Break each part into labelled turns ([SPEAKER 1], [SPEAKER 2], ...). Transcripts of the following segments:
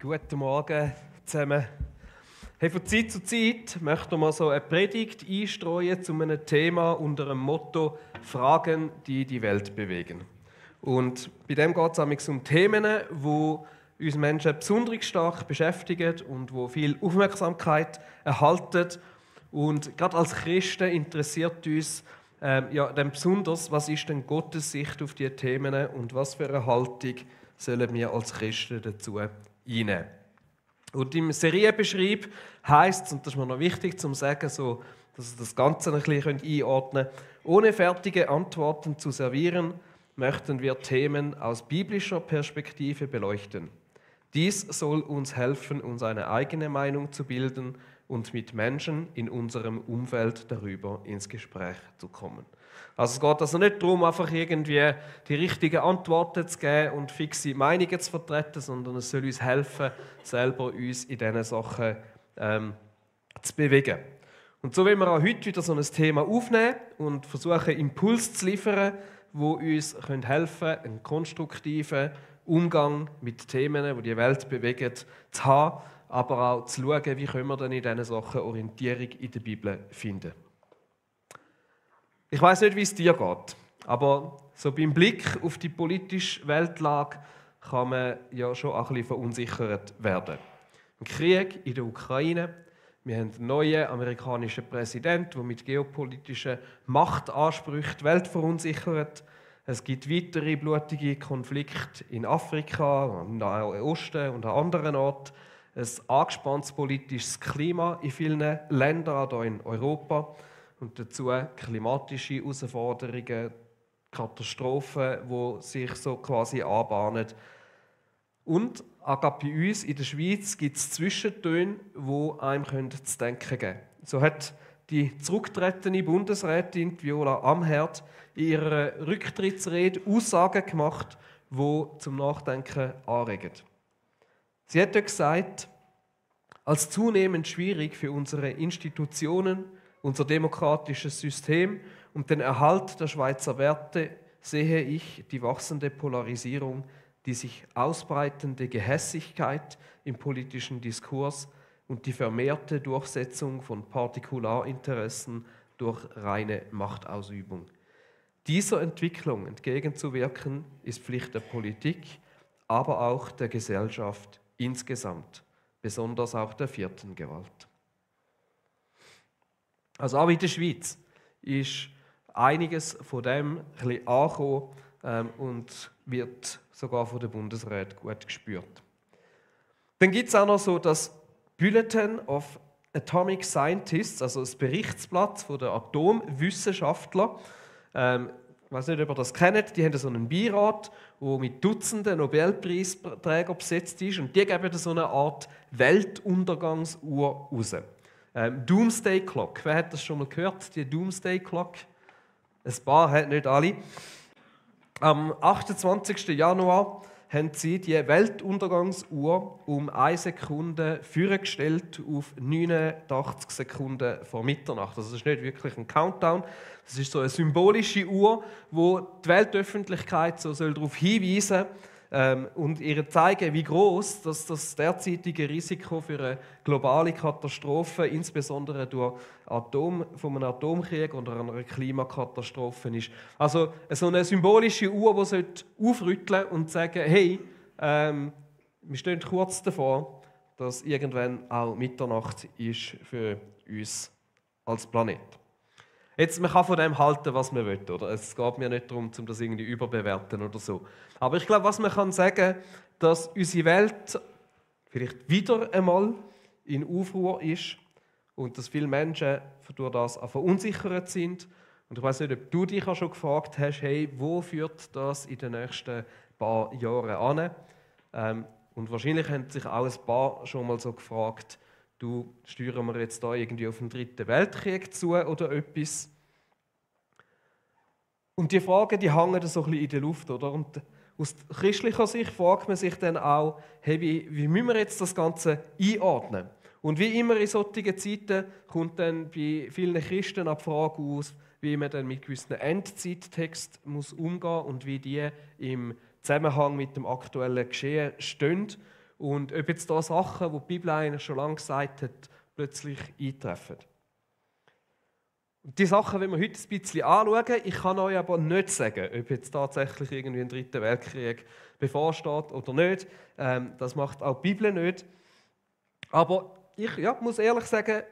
[SPEAKER 1] Guten Morgen zusammen. Hey, von Zeit zu Zeit möchten wir so eine Predigt einstreuen zu einem Thema unter dem Motto «Fragen, die die Welt bewegen». Und bei dem geht es um Themen, die uns Menschen besonders stark beschäftigen und wo viel Aufmerksamkeit erhalten. Und gerade als Christen interessiert uns dann besonders, was ist denn Gottes Sicht auf diese Themen und was für eine Haltung sollen wir als Christen dazu einnehmen. Und im Serienbeschrieb heisst es, und das ist mir noch wichtig zu sagen, so, dass ihr das Ganze ein bisschen einordnen könnt, ohne fertige Antworten zu servieren, möchten wir Themen aus biblischer Perspektive beleuchten. Dies soll uns helfen, uns eine eigene Meinung zu bilden und mit Menschen in unserem Umfeld darüber ins Gespräch zu kommen. Also es geht also nicht darum, einfach irgendwie die richtigen Antworten zu geben und fixe Meinungen zu vertreten, sondern es soll uns helfen, selber uns in diesen Sachen zu bewegen. Und so wollen wir auch heute wieder so ein Thema aufnehmen und versuchen, Impulse zu liefern, die uns helfen können, einen konstruktiven Umgang mit Themen, die die Welt bewegen, zu haben, aber auch zu schauen, wie können wir denn in diesen Sachen Orientierung in der Bibel finden. Ich weiß nicht, wie es dir geht, aber so beim Blick auf die politische Weltlage kann man ja schon ein bisschen verunsichert werden. Ein Krieg in der Ukraine, wir haben einen neuen amerikanischen Präsidenten, der mit geopolitischen Machtansprüchen die Welt verunsichert. Es gibt weitere blutige Konflikte in Afrika, im Nahen Osten und an anderen Orten. Ein angespanntes politisches Klima in vielen Ländern, auch hier in Europa. Und dazu klimatische Herausforderungen, Katastrophen, die sich so quasi anbahnen. Und auch bei uns in der Schweiz gibt es Zwischentöne, die einem zu denken geben. So hat die zurückgetretene Bundesrätin Viola Amherd in ihrer Rücktrittsrede Aussagen gemacht, die zum Nachdenken anregen. Sie hat dort gesagt, als zunehmend schwierig für unsere Institutionen, unser demokratisches System und den Erhalt der Schweizer Werte sehe ich die wachsende Polarisierung, die sich ausbreitende Gehässigkeit im politischen Diskurs und die vermehrte Durchsetzung von Partikularinteressen durch reine Machtausübung. Dieser Entwicklung entgegenzuwirken, ist Pflicht der Politik, aber auch der Gesellschaft insgesamt, besonders auch der vierten Gewalt. Also auch in der Schweiz ist einiges von dem ein bisschen angekommen und wird sogar von der Bundesrat gut gespürt. Dann gibt es auch noch so das Bulletin of Atomic Scientists, also das Berichtsblatt der Atomwissenschaftler. Ich weiß nicht, ob ihr das kennt, die haben so einen Beirat, der mit Dutzenden Nobelpreisträgern besetzt ist und die geben so eine Art Weltuntergangsuhr raus. Doomsday Clock. Wer hat das schon mal gehört, die Doomsday Clock? Ein paar, hat nicht alle. Am 28. Januar haben sie die Weltuntergangsuhr um 1 Sekunde vorgestellt auf 89 Sekunden vor Mitternacht. Also das ist nicht wirklich ein Countdown. Das ist so eine symbolische Uhr, wo die Weltöffentlichkeit so darauf hinweisen soll, und ihr zeigen, wie groß das derzeitige Risiko für eine globale Katastrophe, insbesondere durch von einem Atomkrieg oder einer Klimakatastrophe ist. Also so eine symbolische Uhr, die aufrütteln und sagen, hey, wir stehen kurz davor, dass irgendwann auch Mitternacht ist für uns als Planet. Jetzt, man kann von dem halten, was man will, oder? Es geht mir nicht darum, das irgendwie überbewerten oder so. Aber ich glaube, was man kann sagen, dass unsere Welt vielleicht wieder einmal in Aufruhr ist und dass viele Menschen durch das auch verunsichert sind. Und ich weiß nicht, ob du dich auch schon gefragt hast, hey, wo führt das in den nächsten paar Jahren an? Und wahrscheinlich haben sich auch ein paar schon mal so gefragt, du, steuern wir jetzt da irgendwie auf den 3. Weltkrieg zu oder etwas? Und die Fragen, die hängen so ein bisschen in der Luft, oder? Und aus christlicher Sicht fragt man sich dann auch, hey, wie müssen wir jetzt das Ganze einordnen? Und wie immer in solchen Zeiten kommt dann bei vielen Christen auch die Frage aus, wie man dann mit gewissen Endzeittexten umgehen muss und wie die im Zusammenhang mit dem aktuellen Geschehen stehen. und ob jetzt da Sachen, die die Bibel eigentlich schon lange gesagt hat, plötzlich eintreffen. Und die Sachen wollen wir heute ein bisschen anschauen. Ich kann euch aber nicht sagen, ob jetzt tatsächlich irgendwie ein dritter Weltkrieg bevorsteht oder nicht. Das macht auch die Bibel nicht. Aber ich muss ehrlich sagen,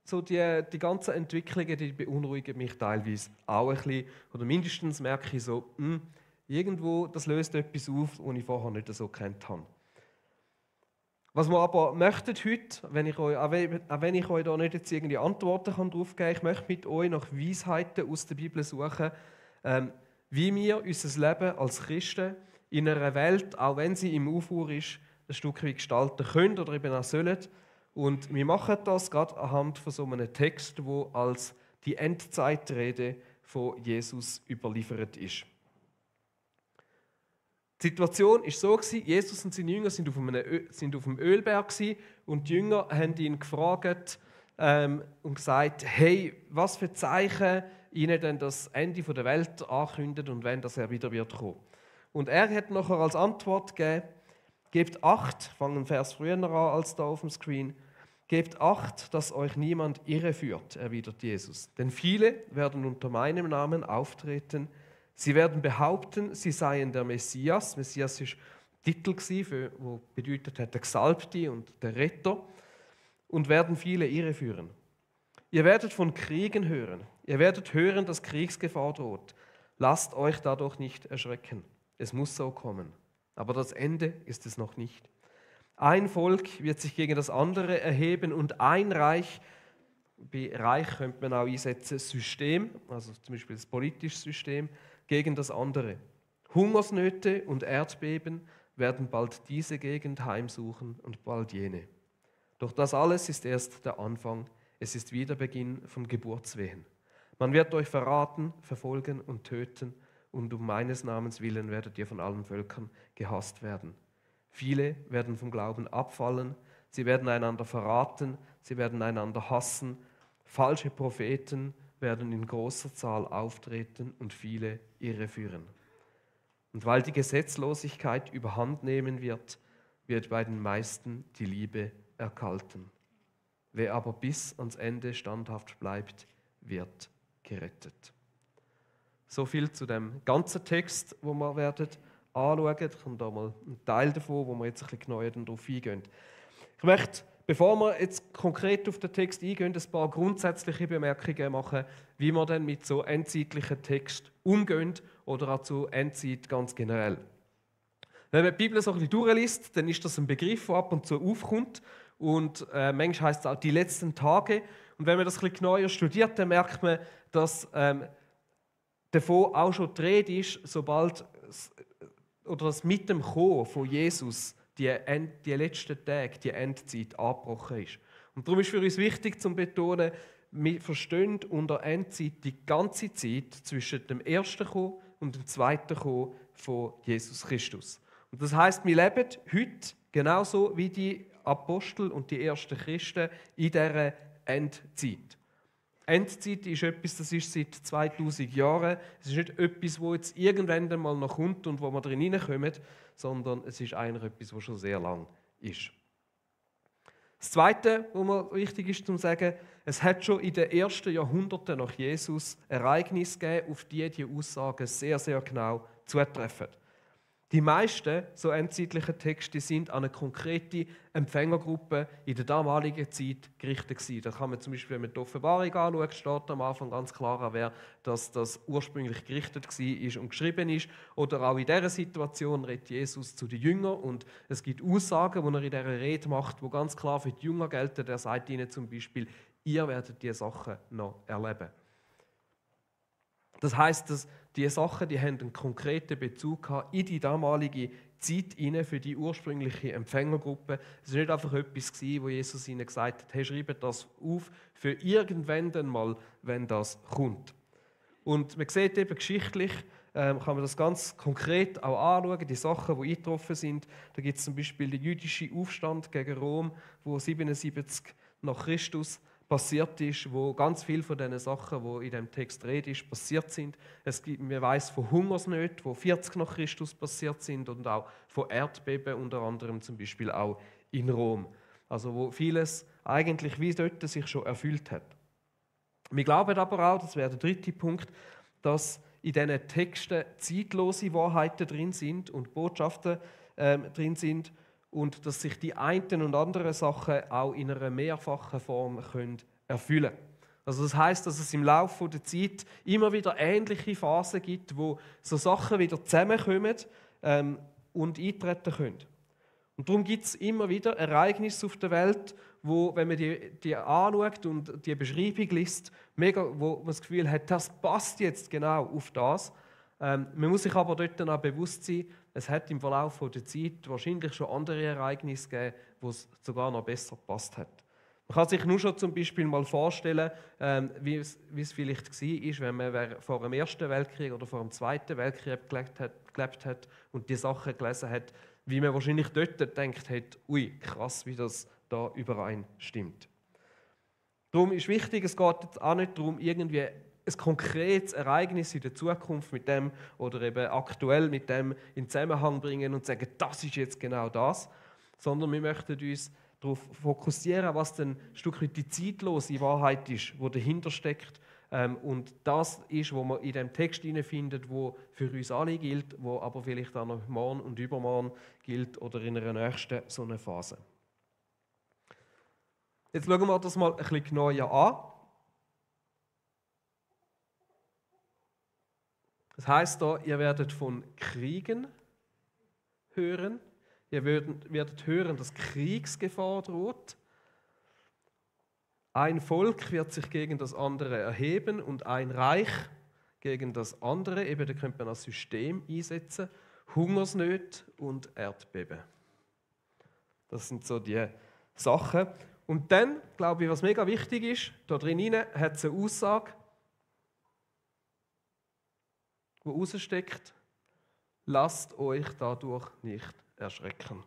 [SPEAKER 1] so die ganzen Entwicklungen, die beunruhigen mich teilweise auch ein bisschen. Oder mindestens merke ich so, irgendwo, das löst etwas auf, was ich vorher nicht so gekannt habe. Was wir aber möchten heute, auch wenn ich euch da nicht jetzt irgendwie Antworten darauf geben kann, ich möchte mit euch nach Weisheiten aus der Bibel suchen, wie wir unser Leben als Christen in einer Welt, auch wenn sie im Aufruhr ist, ein Stück weit gestalten können oder eben auch sollen. Und wir machen das gerade anhand von so einem Text, wo als die Endzeitrede von Jesus überliefert ist. Die Situation war so, Jesus und seine Jünger sind auf dem Ölberg und die Jünger haben ihn gefragt und gesagt, hey, was für Zeichen ihnen denn das Ende der Welt ankündigt und wenn das er wieder wird kommen. Und er hat nachher als Antwort gegeben, gebt Acht, fangen einen Vers früher an als da auf dem Screen, gebt Acht, dass euch niemand irreführt, erwidert Jesus. Denn viele werden unter meinem Namen auftreten. Sie werden behaupten, sie seien der Messias. Messias war Titel, der bedeutet hat, der Gesalbte und der Retter. Und werden viele irreführen. Ihr werdet von Kriegen hören. Ihr werdet hören, dass Kriegsgefahr droht. Lasst euch dadurch nicht erschrecken. Es muss so kommen. Aber das Ende ist es noch nicht. Ein Volk wird sich gegen das andere erheben und ein Reich, bei Reich könnte man auch einsetzen, System, also zum Beispiel das politische System, gegen das andere. Hungersnöte und Erdbeben werden bald diese Gegend heimsuchen und bald jene. Doch das alles ist erst der Anfang. Es ist wieder Beginn von Geburtswehen. Man wird euch verraten, verfolgen und töten und um meines Namens willen werdet ihr von allen Völkern gehasst werden. Viele werden vom Glauben abfallen, sie werden einander verraten, sie werden einander hassen. Falsche Propheten werden in großer Zahl auftreten und viele irreführen. Und weil die Gesetzlosigkeit überhand nehmen wird, wird bei den meisten die Liebe erkalten. Wer aber bis ans Ende standhaft bleibt, wird gerettet. So viel zu dem ganzen Text, wo wir werden anschauen. Ich habe da mal einen Teil davon, wo wir jetzt ein bisschen genauer darauf eingehen. Ich möchte, bevor wir jetzt konkret auf den Text eingehen, ein paar grundsätzliche Bemerkungen machen, wie wir dann mit so endzeitlichen Texten umgehen oder auch zu Endzeit ganz generell. Wenn man die Bibel so ein bisschen durchliest, dann ist das ein Begriff, der ab und zu aufkommt und manchmal heisst es auch die letzten Tage. Und wenn man das ein bisschen genauer studiert, dann merkt man, dass davon auch schon die Rede ist, sobald oder dass mit dem Kommen von Jesus die letzten Tage, die Endzeit angebrochen ist. Und darum ist für uns wichtig zu betonen, wir verstehen unter Endzeit die ganze Zeit zwischen dem ersten Kommen und dem zweiten Kommen von Jesus Christus. Und das heisst, wir leben heute genauso wie die Apostel und die ersten Christen in dieser Endzeit. Endzeit ist etwas, das ist seit 2000 Jahren. Es ist nicht etwas, wo jetzt irgendwann mal noch kommt und wo wir drin hineinkommen, sondern es ist eigentlich etwas, was schon sehr lang ist. Das Zweite, was mir wichtig ist zu sagen, es hat schon in den ersten Jahrhunderten nach Jesus Ereignisse gegeben, auf die Aussagen sehr, sehr genau zutreffen. Die meisten so endzeitlichen Texte sind an eine konkrete Empfängergruppe in der damaligen Zeit gerichtet gewesen. Da kann man zum Beispiel, wenn man die Offenbarung anschaut, steht am Anfang ganz klar an, wer das ursprünglich gerichtet war und geschrieben ist. Oder auch in dieser Situation redet Jesus zu den Jüngern und es gibt Aussagen, die er in dieser Rede macht, die ganz klar für die Jünger gelten. Er sagt ihnen zum Beispiel, ihr werdet diese Sachen noch erleben. Das heisst, dass diese Sachen, die haben einen konkreten Bezug in die damalige Zeit hinein für die ursprüngliche Empfängergruppe. Es war nicht einfach etwas, wo Jesus ihnen gesagt hat, hey, schreibt das auf für irgendwann dann mal, wenn das kommt. Und man sieht eben geschichtlich, kann man das ganz konkret auch anschauen, die Sachen, die eingetroffen sind. Da gibt es zum Beispiel den jüdischen Aufstand gegen Rom, wo 77 nach Christus passiert ist, wo ganz viele von diesen Sachen, die in dem Text rede, ist, passiert sind. Man weiss von Hungersnöten, die 40 nach Christus passiert sind und auch von Erdbeben, unter anderem zum Beispiel auch in Rom. Also wo vieles eigentlich wie dort sich schon erfüllt hat. Wir glauben aber auch, das wäre der dritte Punkt, dass in diesen Texten zeitlose Wahrheiten drin sind und Botschaften drin sind und dass sich die einen und anderen Sachen auch in einer mehrfachen Form erfüllen können. Also das heisst, dass es im Laufe der Zeit immer wieder ähnliche Phasen gibt, wo so Sachen wieder zusammenkommen und eintreten können. Und darum gibt es immer wieder Ereignisse auf der Welt, wo, wenn man die anschaut und die Beschreibung liest, wo man das Gefühl hat, das passt jetzt genau auf das. Man muss sich aber dort dann auch bewusst sein, es hat im Verlauf der Zeit wahrscheinlich schon andere Ereignisse gegeben, wo es sogar noch besser gepasst hat. Man kann sich nur schon zum Beispiel mal vorstellen, wie es vielleicht war, wenn man vor dem Ersten Weltkrieg oder vor dem Zweiten Weltkrieg gelebt hat und die Sachen gelesen hat, wie man wahrscheinlich dort gedacht hat, ui, krass, wie das da übereinstimmt. Darum ist wichtig, es geht jetzt auch nicht darum, irgendwie ein konkretes Ereignis in der Zukunft mit dem oder eben aktuell mit dem in Zusammenhang bringen und sagen, das ist jetzt genau das, sondern wir möchten uns darauf fokussieren, was dann ein Stück weit die zeitlose Wahrheit ist, die dahinter steckt. Und das ist, was man in dem Text findet, wo für uns alle gilt, wo aber vielleicht auch noch morgen und übermorgen gilt oder in einer nächsten so einer Phase. Jetzt schauen wir das mal ein bisschen genauer an. Das heisst da, ihr werdet von Kriegen hören. Ihr werdet hören, dass Kriegsgefahr droht. Ein Volk wird sich gegen das andere erheben und ein Reich gegen das andere. Eben, da könnte man ein System einsetzen. Hungersnöte und Erdbeben. Das sind so die Sachen. Und dann, glaube ich, was mega wichtig ist, da drin hat es eine Aussage, die raussteckt: Lasst euch dadurch nicht erschrecken.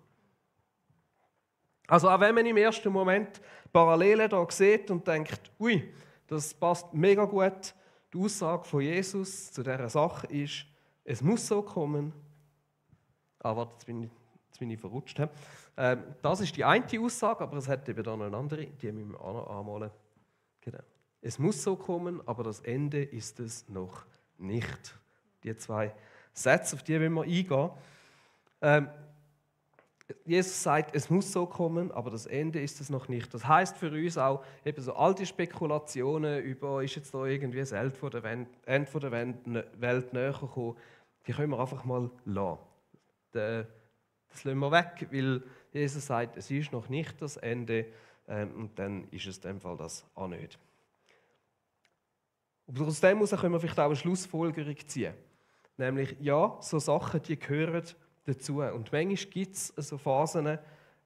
[SPEAKER 1] Also auch wenn man im ersten Moment Parallelen da sieht und denkt, ui, das passt mega gut, die Aussage von Jesus zu dieser Sache ist, es muss so kommen. Warte, jetzt bin ich verrutscht. Das ist die eine Aussage, aber es hat eben dann eine andere, die müssen wir auch noch anmalen. Genau. Es muss so kommen, aber das Ende ist es noch nicht. Die zwei Sätze, auf die wollen wir eingehen. Jesus sagt, es muss so kommen, aber das Ende ist es noch nicht. Das heißt für uns auch, eben so alte Spekulationen über, ist jetzt da irgendwie das Ende der Welt näher gekommen, die können wir einfach mal lassen. Das lassen wir weg, weil Jesus sagt, es ist noch nicht das Ende und dann ist es in dem Fall das auch nicht. Und aus dem heraus können wir vielleicht auch eine Schlussfolgerung ziehen. Nämlich, ja, so Sachen, die gehören dazu. Und manchmal gibt es so Phasen,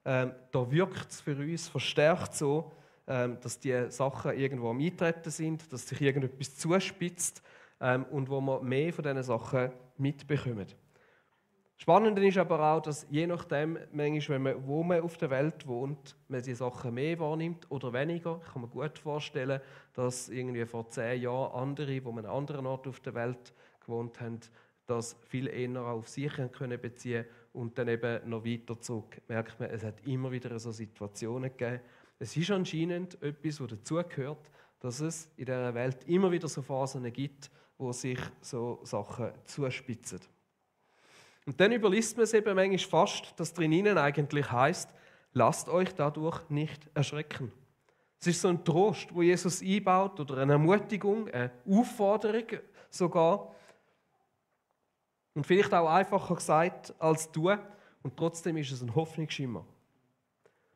[SPEAKER 1] da wirkt es für uns verstärkt so, dass die Sachen irgendwo am Eintreten sind, dass sich irgendetwas zuspitzt und wo man mehr von diesen Sachen mitbekommen. Spannend ist aber auch, dass je nachdem, manchmal, wo man auf der Welt wohnt, man die Sachen mehr wahrnimmt oder weniger. Ich kann mir gut vorstellen, dass irgendwie vor 10 Jahren andere, die an einem anderen Ort auf der Welt gewohnt haben, das viel eher auf sich können beziehen und dann eben noch weiter zurück merkt man, es hat immer wieder so Situationen gegeben. Es ist anscheinend etwas, was dazugehört, dass es in dieser Welt immer wieder so Phasen gibt, wo sich so Sachen zuspitzen. Und dann überliest man es eben manchmal fast, dass drinnen eigentlich heisst, lasst euch dadurch nicht erschrecken. Es ist so ein Trost, wo Jesus einbaut oder eine Ermutigung, eine Aufforderung sogar. Und vielleicht auch einfacher gesagt als tun. Und trotzdem ist es ein Hoffnungsschimmer.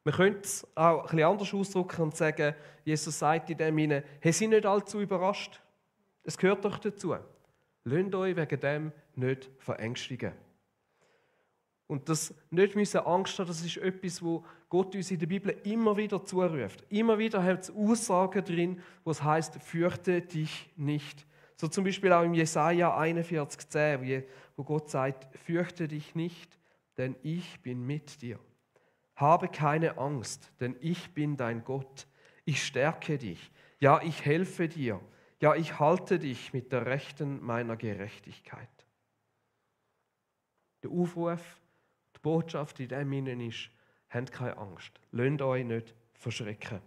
[SPEAKER 1] Man könnte es auch ein bisschen anders ausdrücken und sagen, Jesus sagt in dem hinein, hey, seid nicht allzu überrascht. Es gehört doch dazu. Lasst euch wegen dem nicht verängstigen. Und das nicht müssen Angst haben, das ist etwas, wo Gott uns in der Bibel immer wieder zuruft. Immer wieder hat es Aussagen drin, wo es heisst, fürchte dich nicht. So zum Beispiel auch im Jesaja 41,10, wo Gott sagt, fürchte dich nicht, denn ich bin mit dir. Habe keine Angst, denn ich bin dein Gott. ich stärke dich, ja, ich helfe dir, ja, ich halte dich mit der Rechten meiner Gerechtigkeit. Der Aufruf, die Botschaft in dem Innen ist, habt keine Angst, lasst euch nicht verschrecken.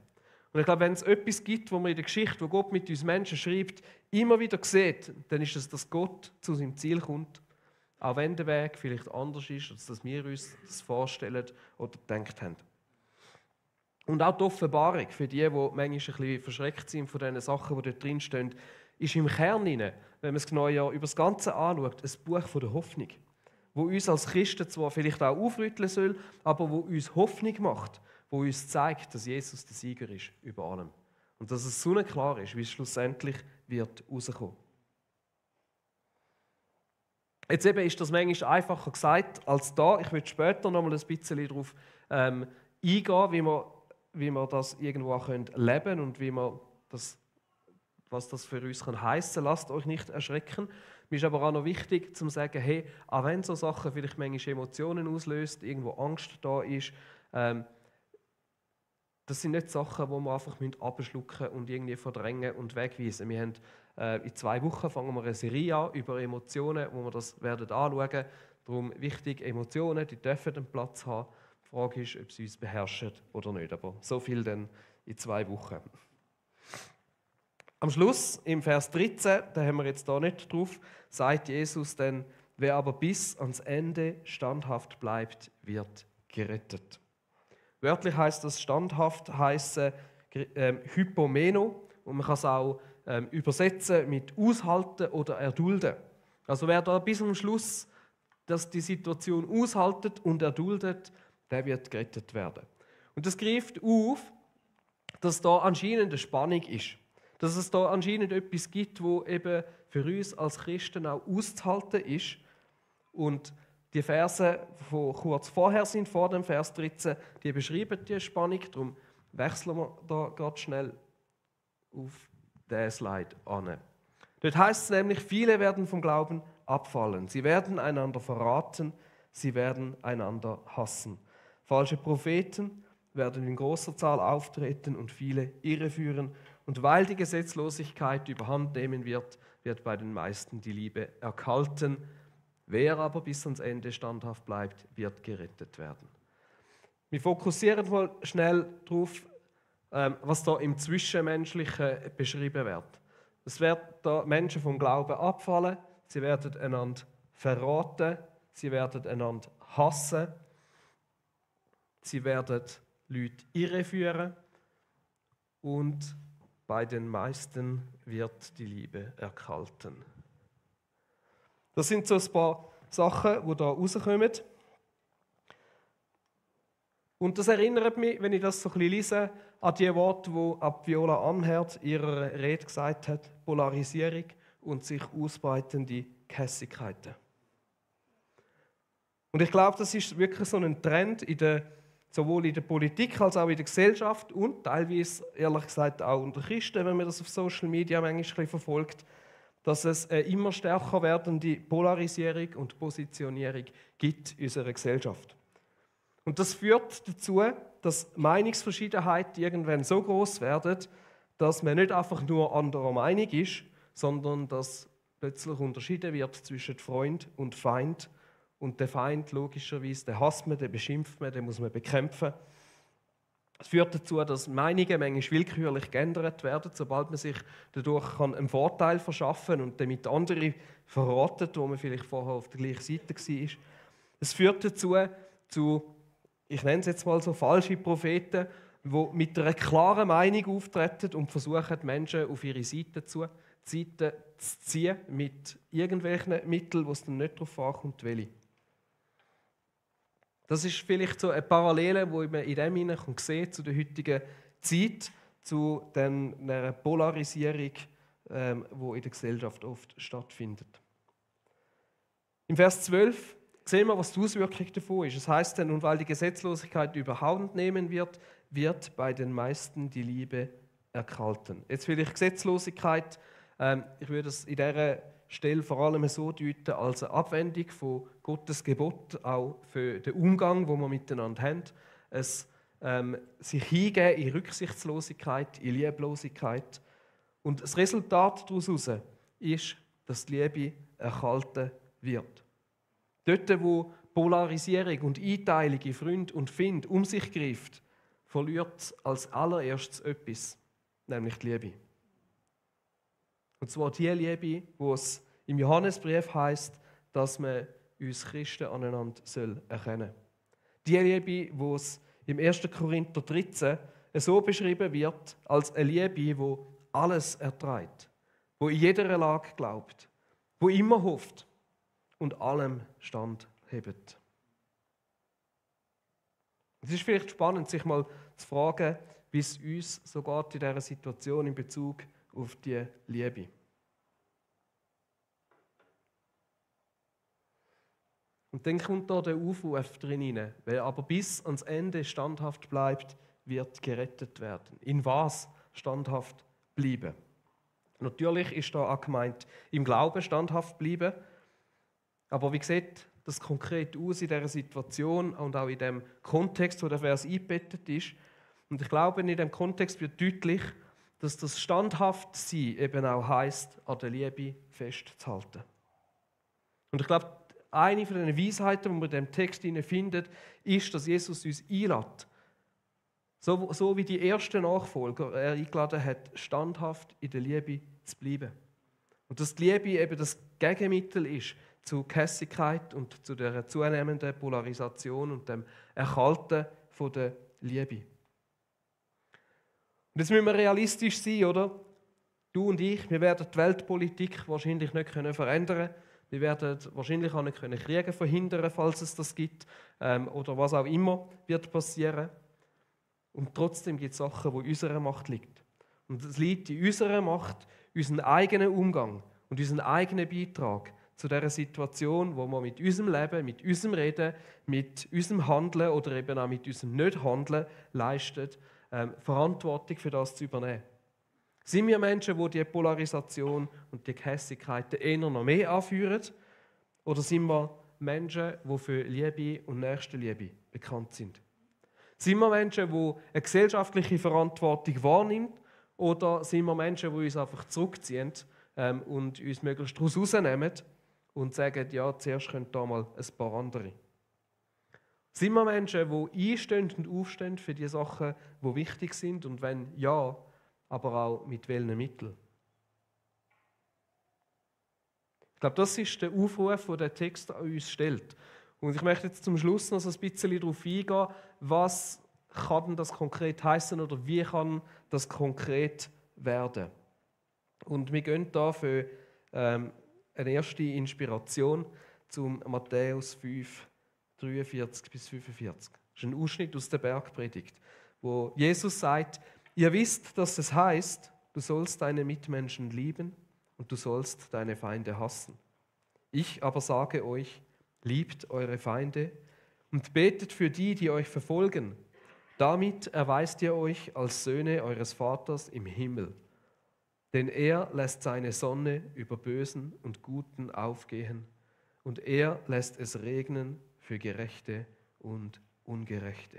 [SPEAKER 1] Und ich glaube, wenn es etwas gibt, wo man in der Geschichte, wo Gott mit uns Menschen schreibt, immer wieder sieht, dann ist es, dass Gott zu seinem Ziel kommt. Auch wenn der Weg vielleicht anders ist, als dass wir uns das vorstellen oder gedacht haben. Und auch die Offenbarung für die manchmal ein bisschen verschreckt sind von den Sachen, die dort drinstehen, ist im Kern, wenn man es genau über das Ganze anschaut, ein Buch von der Hoffnung, wo uns als Christen zwar vielleicht auch aufrütteln soll, aber wo uns Hoffnung macht, wo uns zeigt, dass Jesus der Sieger ist über allem. Und dass es so klar ist, wie es schlussendlich wird rauskommen. Jetzt eben ist das manchmal einfacher gesagt als da. Ich will später noch mal ein bisschen darauf eingehen, wie wir das irgendwo auch leben können und wie wir das, was das für uns heissen kann. Lasst euch nicht erschrecken. Mir ist aber auch noch wichtig, zu sagen, hey, auch wenn so Sachen vielleicht manchmal Emotionen auslöst, irgendwo Angst da ist, das sind nicht Sachen, die wir einfach abschlucken und irgendwie verdrängen und wegweisen. Wir haben in 2 Wochen fangen wir eine Serie an über Emotionen, wo wir das werden anschauen. Darum wichtig, Emotionen, die dürfen einen Platz haben. Die Frage ist, ob sie uns beherrschen oder nicht. Aber so viel dann in 2 Wochen. Am Schluss, im Vers 13, da haben wir jetzt da nicht drauf, sagt Jesus dann, wer aber bis ans Ende standhaft bleibt, wird gerettet. Wörtlich heißt das standhaft heißen Hypomeno und man kann es auch übersetzen mit aushalten oder erdulden. Also wer da bis zum Schluss die Situation aushaltet und erduldet, der wird gerettet werden. Und das greift auf, dass da anscheinend eine Spannung ist. Dass es da anscheinend etwas gibt, wo eben für uns als Christen auch auszuhalten ist. Und die Verse, die kurz vorher sind, vor dem Vers 13, die beschreiben die Spannung. Darum wechseln wir da gerade schnell auf diesen Slide an. Dort heißt es nämlich, viele werden vom Glauben abfallen. Sie werden einander verraten, sie werden einander hassen. Falsche Propheten werden in großer Zahl auftreten und viele irreführen. Und weil die Gesetzlosigkeit überhand nehmen wird, wird bei den meisten die Liebe erkalten. Wer aber bis ans Ende standhaft bleibt, wird gerettet werden. Wir fokussieren mal schnell darauf, was da im Zwischenmenschlichen beschrieben wird. Es werden da Menschen vom Glauben abfallen, sie werden einander verraten, sie werden einander hassen, sie werden Leute irreführen und bei den meisten wird die Liebe erkalten. Das sind so ein paar Sachen, die da rauskommen. Und das erinnert mich, wenn ich das so ein bisschen lese, an die Worte, die Viola Amherd in ihrer Rede gesagt hat: Polarisierung und sich ausbreitende Gehässigkeiten. Und ich glaube, das ist wirklich so ein Trend sowohl in der Politik als auch in der Gesellschaft und teilweise, ehrlich gesagt, auch unter Christen, wenn man das auf Social Media manchmal ein bisschen verfolgt, dass es eine immer stärker werdende Polarisierung und Positionierung gibt in unserer Gesellschaft. Und das führt dazu, dass Meinungsverschiedenheiten irgendwann so groß werden, dass man nicht einfach nur anderer Meinung ist, sondern dass plötzlich unterschieden wird zwischen Freund und Feind. Und der Feind, logischerweise, den hasst man, den beschimpft man, den muss man bekämpfen. Es führt dazu, dass Meinungen manchmal willkürlich geändert werden, sobald man sich dadurch einen Vorteil verschaffen kann und damit andere verratet, wo man vielleicht vorher auf der gleichen Seite war. Es führt dazu, ich nenne es jetzt mal so, falsche Propheten, die mit einer klaren Meinung auftreten und versuchen, Menschen auf ihre Seite zu ziehen, mit irgendwelchen Mitteln, wo es dann nicht darauf ankommt, welche. Das ist vielleicht so eine Parallele, die man in dem hinein sehen zu der heutigen Zeit, zu einer Polarisierung, die in der Gesellschaft oft stattfindet. Im Vers 12 sehen wir, was die Auswirkung davon ist. Es heißt dann, und weil die Gesetzlosigkeit überhand nehmen wird, wird bei den meisten die Liebe erkalten. Jetzt vielleicht Gesetzlosigkeit, ich würde es in dieser Stelle vor allem so deuten als eine Abwendung von Gottes Gebot, auch für den Umgang, den wir miteinander haben. sich hingeben in Rücksichtslosigkeit, in Lieblosigkeit. Und das Resultat daraus ist, dass die Liebe erkalten wird. Dort, wo Polarisierung und Einteilung in Freund und Find um sich greift, verliert es als allererstes etwas, nämlich die Liebe. Und zwar die Liebe, wo es im Johannesbrief heißt, dass man uns Christen aneinander erkennen soll. Die Liebe, wo es im 1. Korinther 13 so beschrieben wird, als eine Liebe, die alles erträgt, wo in jeder Lage glaubt, wo immer hofft und allem standhebt. Es ist vielleicht spannend, sich mal zu fragen, wie es uns so geht in dieser Situation in Bezug auf die Liebe. Und dann kommt da der Aufruf drin rein. Wer aber bis ans Ende standhaft bleibt, wird gerettet werden. In was standhaft bleiben? Natürlich ist da auch gemeint, im Glauben standhaft bleiben. Aber wie sieht das konkret aus in dieser Situation und auch in dem Kontext, wo der Vers eingebettet ist? Und ich glaube, in diesem Kontext wird deutlich, dass das Standhaftsein eben auch heisst, an der Liebe festzuhalten. Und ich glaube, eine von den Weisheiten, die man in diesem Text findet, ist, dass Jesus uns einlädt. So wie die ersten Nachfolger er eingeladen hat, standhaft in der Liebe zu bleiben. Und dass die Liebe eben das Gegenmittel ist zu Gehässigkeit und zu der zunehmenden Polarisation und dem Erkalten von der Liebe. Und jetzt müssen wir realistisch sein, oder? Du und ich, wir werden die Weltpolitik wahrscheinlich nicht verändern können. Wir werden wahrscheinlich auch nicht Kriege verhindern, falls es das gibt, oder was auch immer wird passieren. Und trotzdem gibt es Sachen, die in unserer Macht liegen. Und es liegt in unserer Macht, unseren eigenen Umgang und unseren eigenen Beitrag zu dieser Situation, wo wir mit unserem Leben, mit unserem Reden, mit unserem Handeln oder eben auch mit unserem Nicht-Handeln leisten, Verantwortung für das zu übernehmen. Sind wir Menschen, die die Polarisation und die Gehässigkeiten eher noch mehr anführen? Oder sind wir Menschen, die für Liebe und Nächstenliebe bekannt sind? Sind wir Menschen, die eine gesellschaftliche Verantwortung wahrnehmen? Oder sind wir Menschen, die uns einfach zurückziehen und uns möglichst daraus rausnehmen und sagen, ja, zuerst können da mal ein paar andere? Sind wir Menschen, die einstehen und aufstehen für die Sachen, die wichtig sind? Und wenn ja, aber auch mit welchen Mitteln? Ich glaube, das ist der Aufruf, den der Text an uns stellt. Und ich möchte jetzt zum Schluss noch so ein bisschen darauf eingehen, was kann denn das konkret heißen oder wie kann das konkret werden? Und wir gehen da für eine erste Inspiration zum Matthäus 5, 43 bis 45. Das ist ein Ausschnitt aus der Bergpredigt, wo Jesus sagt, ihr wisst, dass es heißt, du sollst deine Mitmenschen lieben und du sollst deine Feinde hassen. Ich aber sage euch, liebt eure Feinde und betet für die, die euch verfolgen. Damit erweist ihr euch als Söhne eures Vaters im Himmel. Denn er lässt seine Sonne über Bösen und Guten aufgehen und er lässt es regnen für Gerechte und Ungerechte.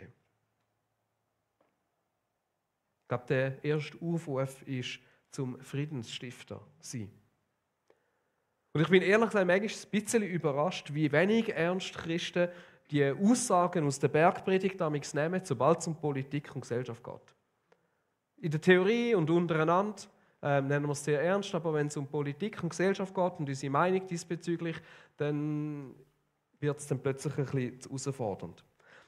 [SPEAKER 1] Ich glaube, der erste Aufruf ist zum Friedensstifter sein. Und ich bin ehrlich gesagt manchmal ein bisschen überrascht, wie wenig ernst Christen die Aussagen aus der Bergpredigt damals nehmen, sobald es um Politik und Gesellschaft geht. In der Theorie und untereinander nehmen wir es sehr ernst, aber wenn es um Politik und Gesellschaft geht und unsere Meinung diesbezüglich, dann wird es dann plötzlich ein bisschen herausfordernd.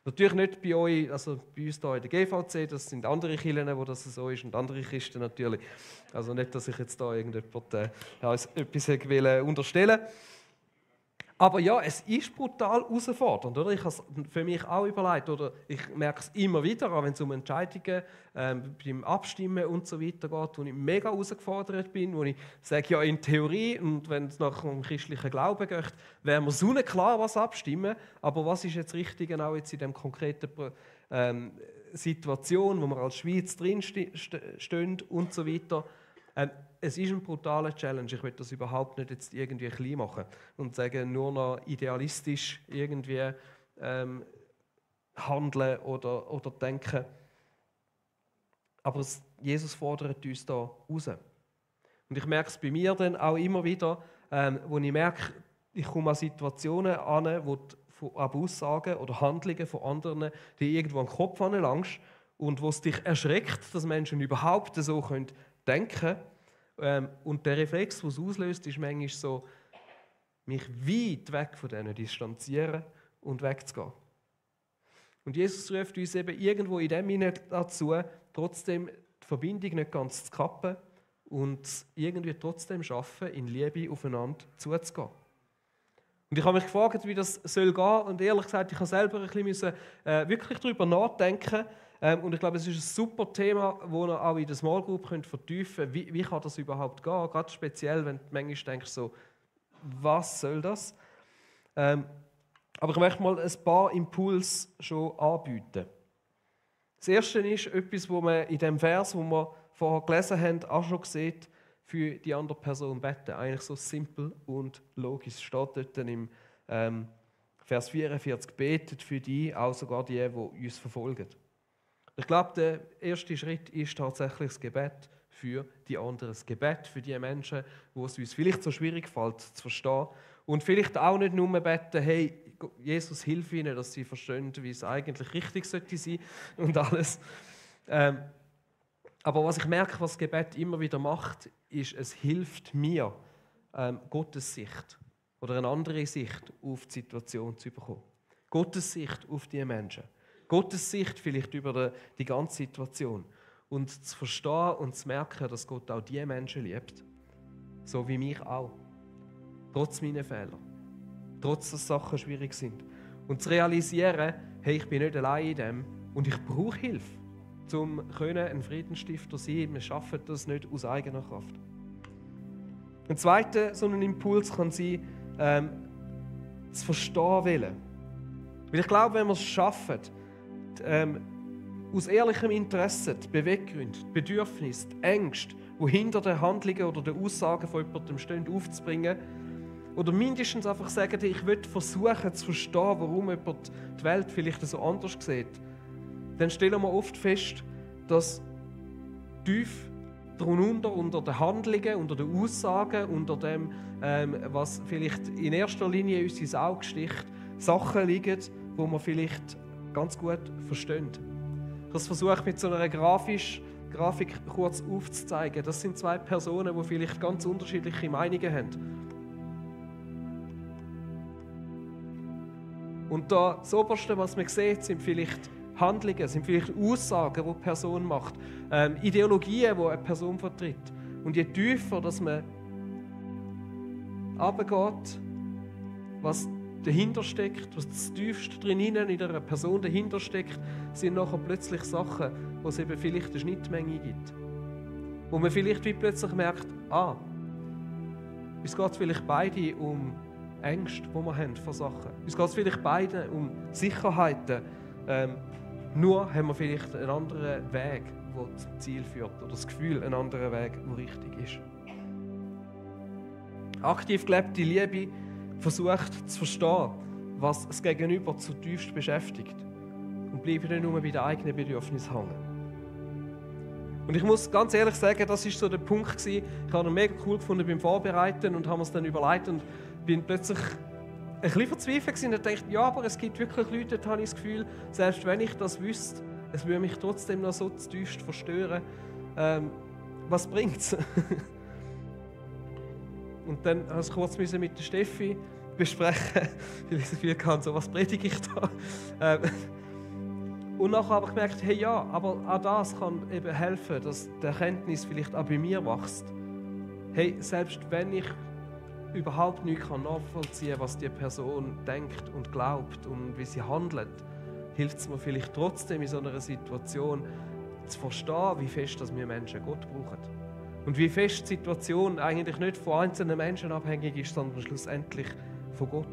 [SPEAKER 1] Natürlich nicht bei euch, also bei uns hier in der GVC, das sind andere Kirchen, wo das so ist und andere Christen natürlich. Also nicht, dass ich jetzt da irgendjemand etwas unterstellen will. Aber ja, es ist brutal herausfordernd, oder? Ich habe es für mich auch überlegt, oder ich merke es immer wieder, auch wenn es um Entscheidungen beim Abstimmen und so weiter geht, wo ich mega herausgefordert bin, wo ich sage, ja in Theorie, und wenn es nach dem christlichen Glauben geht, wäre mir so klar, was abstimmen, aber was ist jetzt richtig genau jetzt in dem konkreten Situation, wo wir als Schweiz drinstehen und so weiter. Es ist ein brutaler Challenge. Ich will das überhaupt nicht jetzt irgendwie klein machen und sagen, nur noch idealistisch irgendwie handeln oder denken. Aber Jesus fordert uns da raus. Und ich merke es bei mir dann auch immer wieder, wo ich merke, ich komme an Situationen an, wo von Aussagen oder Handlungen von anderen, die irgendwo an den Kopf anlangst und wo es dich erschreckt, dass Menschen überhaupt so denken können. Und der Reflex, den es auslöst, ist manchmal so, mich weit weg von denen distanzieren und wegzugehen. Und Jesus ruft uns eben irgendwo in dem Sinne dazu, trotzdem die Verbindung nicht ganz zu kappen und irgendwie trotzdem schaffen, in Liebe aufeinander zuzugehen. Und ich habe mich gefragt, wie das soll gehen, und ehrlich gesagt, ich habe selber ein bisschen wirklich darüber nachdenken. Und ich glaube, es ist ein super Thema, das ihr auch in der Small Group vertiefen könnt. Wie kann das überhaupt gehen? Gerade speziell, wenn du manchmal denkst, so, was soll das? Aber ich möchte mal ein paar Impulse schon anbieten. Das erste ist etwas, wo man in dem Vers, wo wir vorher gelesen haben, auch schon sieht, für die andere Person beten. Eigentlich so simpel und logisch. Es steht dort im Vers 44, betet für die, auch sogar die uns verfolgen. Ich glaube, der erste Schritt ist tatsächlich das Gebet für die anderen. Das Gebet für die Menschen, wo es uns vielleicht so schwierig fällt zu verstehen. Und vielleicht auch nicht nur beten, hey, Jesus, hilf ihnen, dass sie verstehen, wie es eigentlich richtig sollte sein und alles. Aber was ich merke, was das Gebet immer wieder macht, ist, es hilft mir, Gottes Sicht oder eine andere Sicht auf die Situation zu bekommen. Gottes Sicht auf die Menschen. Gottes Sicht vielleicht über die ganze Situation. Und zu verstehen und zu merken, dass Gott auch die Menschen liebt. So wie mich auch. Trotz meiner Fehler. Trotz, dass Sachen schwierig sind. Und zu realisieren, hey, ich bin nicht allein in dem und ich brauche Hilfe, um ein Friedensstifter zu sein. Wir schaffen das nicht aus eigener Kraft. Ein zweiter so ein Impuls kann sein, zu verstehen wollen. Weil ich glaube, wenn wir es schaffen, aus ehrlichem Interesse die Beweggründe, die Bedürfnisse, die Ängste, die hinter den Handlungen oder den Aussagen von jemandem stehen, aufzubringen. Oder mindestens einfach sagen, ich will versuchen zu verstehen, warum jemand die Welt vielleicht so anders sieht. Dann stellen wir oft fest, dass tief darunter, unter den Handlungen, unter den Aussagen, unter dem, was vielleicht in erster Linie uns ins Auge sticht, Sachen liegen, die wir vielleicht ganz gut verstehen. Das versuche ich mit so einer Grafik kurz aufzuzeigen. Das sind zwei Personen, die vielleicht ganz unterschiedliche Meinungen haben. Und das Oberste, was man sieht, sind vielleicht Handlungen, sind vielleicht Aussagen, die eine Person macht, Ideologien, die eine Person vertritt. Und je tiefer, dass man runtergeht, was dahinter steckt, was das tiefste drinnen in einer Person dahinter steckt, sind nachher plötzlich Sachen, wo es eben vielleicht eine Schnittmenge gibt. Wo man vielleicht wie plötzlich merkt, es geht vielleicht beide um Ängste, die wir haben vor Sachen. Es geht vielleicht beide um Sicherheiten. Nur haben wir vielleicht einen anderen Weg, der zum Ziel führt. Oder das Gefühl, einen anderen Weg, der richtig ist. Aktiv gelebte Liebe versucht zu verstehen, was das Gegenüber zutiefst beschäftigt. Und bleibt nicht nur bei den eigenen Bedürfnissen hängen. Und ich muss ganz ehrlich sagen, das war so der Punkt gewesen. Ich habe ihn mega cool gefunden beim Vorbereiten und habe es dann überlegt und bin plötzlich ein bisschen verzweifelt gewesen und dachte, ja, aber es gibt wirklich Leute, da habe ich das Gefühl, selbst wenn ich das wüsste, es würde mich trotzdem noch so zutiefst verstören. Was bringt es? Und dann musste ich kurz mit der Steffi besprechen, weil ich so viel kann, so was predige ich da. Und nachher habe ich gemerkt, hey ja, aber auch das kann eben helfen, dass die Erkenntnis vielleicht auch bei mir wächst. Hey, selbst wenn ich überhaupt nicht nachvollziehen kann, was die Person denkt und glaubt und wie sie handelt, hilft es mir vielleicht trotzdem in so einer Situation zu verstehen, wie fest dass wir Menschen Gott brauchen. Und wie fest die Situation eigentlich nicht von einzelnen Menschen abhängig ist, sondern schlussendlich von Gott.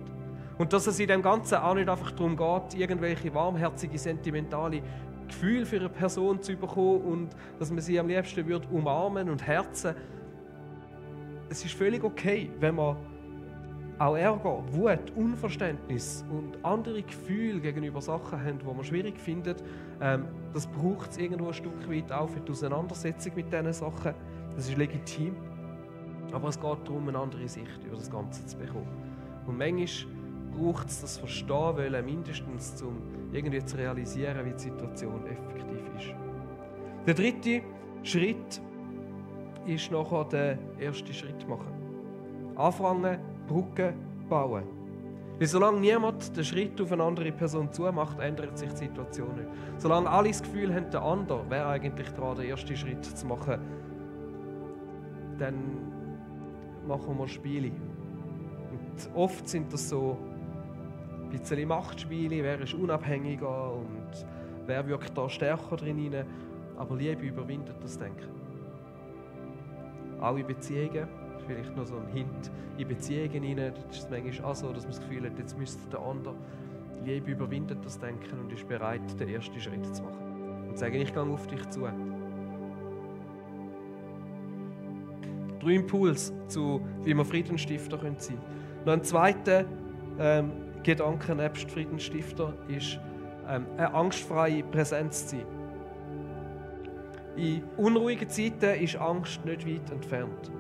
[SPEAKER 1] Und dass es in dem Ganzen auch nicht einfach darum geht, irgendwelche warmherzige, sentimentale Gefühle für eine Person zu bekommen und dass man sie am liebsten umarmen und herzen. Es ist völlig okay, wenn man auch Ärger, Wut, Unverständnis und andere Gefühle gegenüber Sachen haben, die man schwierig findet, das braucht es irgendwo ein Stück weit auch für die Auseinandersetzung mit diesen Sachen. Das ist legitim. Aber es geht darum, eine andere Sicht über das Ganze zu bekommen. Und manchmal braucht es das Verstehen wollen, mindestens, um irgendwie zu realisieren, wie die Situation effektiv ist. Der dritte Schritt ist nachher der erste Schritt machen. Anfangen, Brücken bauen. Weil solange niemand den Schritt auf eine andere Person zumacht, ändert sich die Situation nicht. Solange alle das Gefühl haben, der andere wäre eigentlich dran, den ersten Schritt zu machen, dann machen wir Spiele. Und oft sind das so ein bisschen Machtspiele, wer ist unabhängiger und wer wirkt da stärker drin rein. Aber Liebe überwindet das Denken. Auch in Beziehungen, vielleicht noch so ein Hint, in Beziehungen hinein, das ist es manchmal auch so, dass man das Gefühl hat, jetzt müsste der andere. Liebe überwindet das Denken und ist bereit, den ersten Schritt zu machen. Und sagen, ich gehe auf dich zu. 3 Impulse zu, wie wir Friedensstifter sein können. Noch ein zweiter Gedanke nebst Friedensstifter ist, eine angstfreie Präsenz zu sein. In unruhigen Zeiten ist Angst nicht weit entfernt.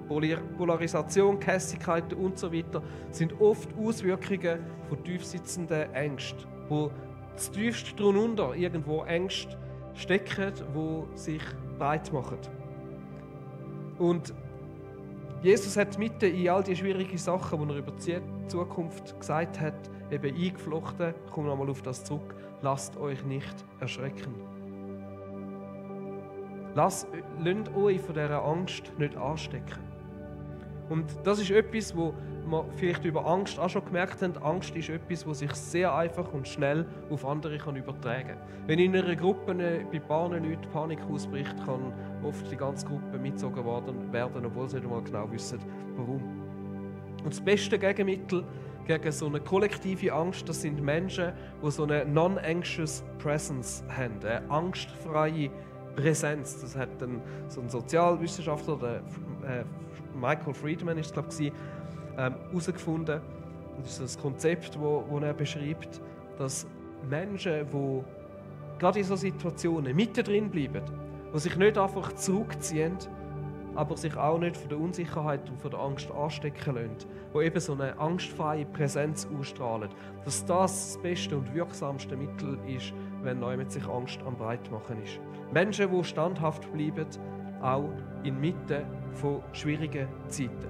[SPEAKER 1] Polarisation, Gehässigkeiten usw. sind oft Auswirkungen von tiefsitzenden Ängsten, wo das tiefste drunter irgendwo Ängste stecken, die sich breit machen. Und Jesus hat mitten in all die schwierigen Sachen, die er über die Zukunft gesagt hat, eben eingeflochten. Ich komme nochmal auf das zurück. Lasst euch nicht erschrecken. Lasst euch von dieser Angst nicht anstecken. Und das ist etwas, wo wir vielleicht über Angst auch schon gemerkt haben. Angst ist etwas, das sich sehr einfach und schnell auf andere übertragen kann. Wenn in einer Gruppe bei ein paar Leuten Panik ausbricht, kann oft die ganze Gruppe mitgezogen werden, obwohl sie nicht einmal genau wissen, warum. Und das beste Gegenmittel gegen so eine kollektive Angst, das sind Menschen, die so eine non-anxious presence haben, eine angstfreie Präsenz. Das hat so ein Sozialwissenschaftler, der Michael Friedman ist es, glaube ich, herausgefunden. Das ist das Konzept, das er beschreibt, dass Menschen, die gerade in solchen Situationen mittendrin bleiben, die sich nicht einfach zurückziehen, aber sich auch nicht von der Unsicherheit und von der Angst anstecken lassen, die eben so eine angstfreie Präsenz ausstrahlen, dass das beste und wirksamste Mittel ist, wenn jemand sich Angst am Breitmachen ist. Menschen, die standhaft bleiben, auch inmitten von schwierigen Zeiten.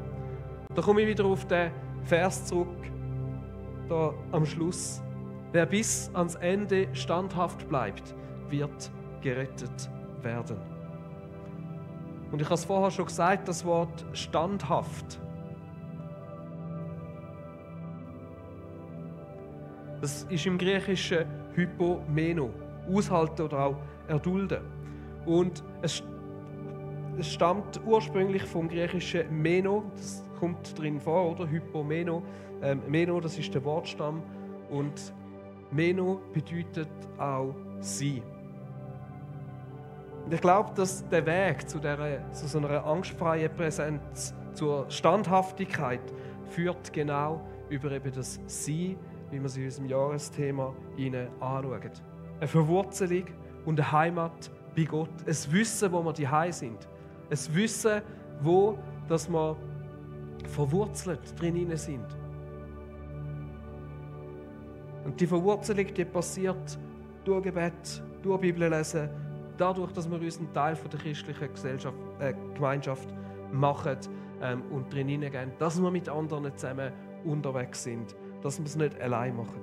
[SPEAKER 1] Da komme ich wieder auf den Vers zurück, da am Schluss. Wer bis ans Ende standhaft bleibt, wird gerettet werden. Und ich habe es vorher schon gesagt, das Wort standhaft. Das ist im Griechischen hypomeno, aushalten oder auch erdulden. Und es stammt ursprünglich vom griechischen meno, das kommt drin vor, oder? Hypomeno. Meno, das ist der Wortstamm. Und meno bedeutet auch sein. Und ich glaube, dass der Weg zu so einer angstfreien Präsenz, zur Standhaftigkeit, führt über eben das Sein, wie wir es in unserem Jahresthema anschauen. Eine Verwurzelung und eine Heimat bei Gott. Ein Wissen, wo wir daheim sind. Ein Wissen, wo dass wir verwurzelt drin sind. Und die Verwurzelung, die passiert durch Gebet, durch Bibellesen, dadurch, dass wir uns einen Teil von der christlichen Gemeinschaft machen und drin hineingehen, dass wir mit anderen zusammen unterwegs sind, dass wir es nicht allein machen.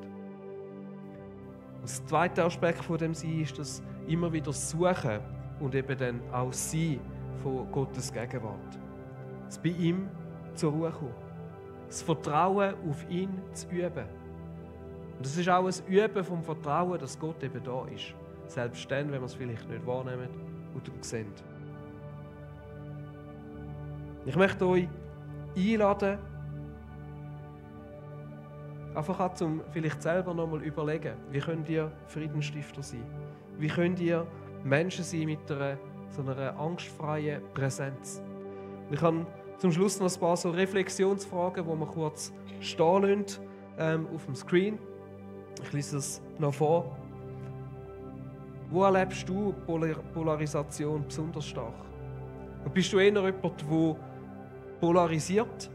[SPEAKER 1] Das zweite Aspekt von dem Sein ist das immer wieder Suchen und eben dann auch Sein von Gottes Gegenwart. Das bei ihm zur Ruhe kommen. Das Vertrauen auf ihn zu üben. Und es ist auch ein Üben vom Vertrauen, dass Gott eben da ist. Selbst dann, wenn wir es vielleicht nicht wahrnehmen oder sehen. Ich möchte euch einladen, einfach auch zum vielleicht selber nochmal überlegen, wie könnt ihr Friedensstifter sein? Wie könnt ihr Menschen sein mit so einer angstfreien Präsenz? Ich habe Zum Schluss noch ein paar so Reflexionsfragen, die wir kurz stehen lassen, auf dem Screen. Ich lese es noch vor. Wo erlebst du Polarisation besonders stark? Und bist du eher jemand, der polarisiert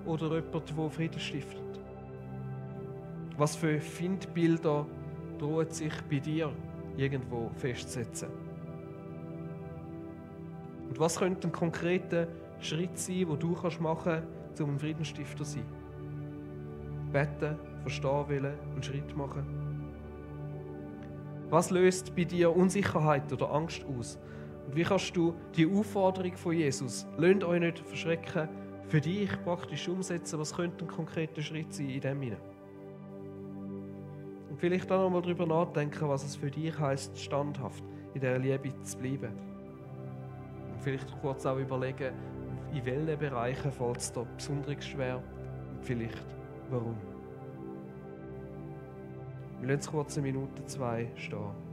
[SPEAKER 1] oder jemand, der Frieden stiftet? Was für Feindbilder drohen sich bei dir irgendwo festzusetzen? Und was könnte ein konkreter Schritt sein, den du machen kannst, um ein Friedensstifter zu sein? Beten, verstehen wollen, einen Schritt machen. Was löst bei dir Unsicherheit oder Angst aus? Und wie kannst du die Aufforderung von Jesus, lasst euch nicht verschrecken, für dich praktisch umsetzen? Was könnte ein konkreter Schritt sein in dem hinein? Und vielleicht auch noch mal darüber nachdenken, was es für dich heisst, standhaft in dieser Liebe zu bleiben. Und vielleicht kurz auch überlegen, in welchen Bereichen fällt es dir besonders schwer und vielleicht warum. Wir lassen es kurz 1 Minute, 2 stehen.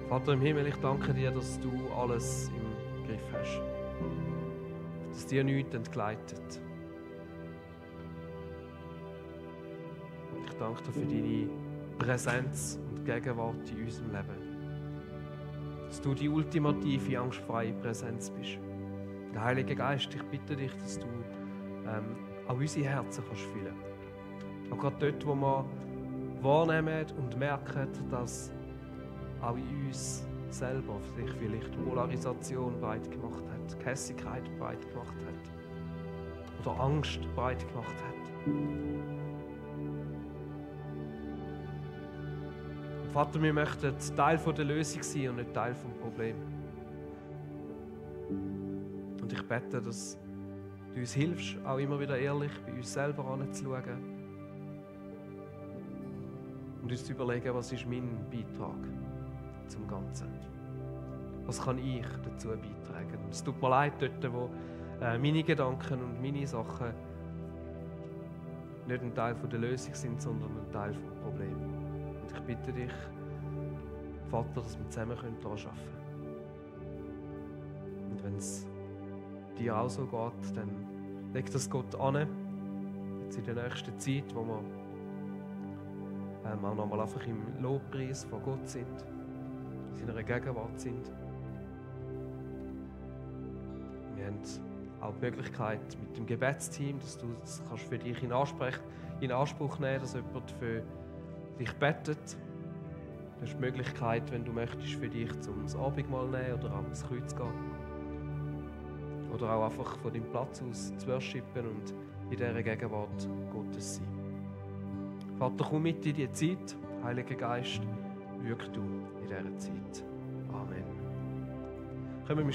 [SPEAKER 1] Vater im Himmel, ich danke dir, dass du alles im Griff hast. Dass dir nichts entgleitet. Ich danke dir für deine Präsenz und Gegenwart in unserem Leben. Dass du die ultimative, angstfreie Präsenz bist. Der Heilige Geist, ich bitte dich, dass du auch unsere Herzen kannst füllen. Auch gerade dort, wo wir wahrnehmen und merken, dass auch in uns selber sich vielleicht Polarisation breit gemacht hat, Gehässigkeit breit gemacht hat oder Angst breit gemacht hat. Vater, wir möchten Teil der Lösung sein und nicht Teil des Problems. Und ich bete, dass du uns hilfst, auch immer wieder ehrlich bei uns selber anzuschauen und uns zu überlegen, was ist mein Beitrag zum Ganzen. Was kann ich dazu beitragen? Und es tut mir leid, dort, wo meine Gedanken und meine Sachen nicht ein Teil der Lösung sind, sondern ein Teil des Problems. Und ich bitte dich, Vater, dass wir zusammen daran arbeiten können. Und wenn es dir auch so geht, dann leg das Gott an. Jetzt in der nächsten Zeit, wo wir auch nochmal einfach im Lobpreis von Gott sind, in seiner Gegenwart sind. Wir haben auch die Möglichkeit mit dem Gebetsteam, dass du das kannst für dich in Anspruch nehmen, dass jemand für dich betet. Du hast die Möglichkeit, wenn du möchtest, für dich zum Abendmahl nehmen oder ans Kreuz gehen. Oder auch einfach von deinem Platz aus zu worshipen und in dieser Gegenwart Gottes sein. Vater, komm mit in diese Zeit. Heiliger Geist, wirk du in dieser Zeit. Amen. Kommen wir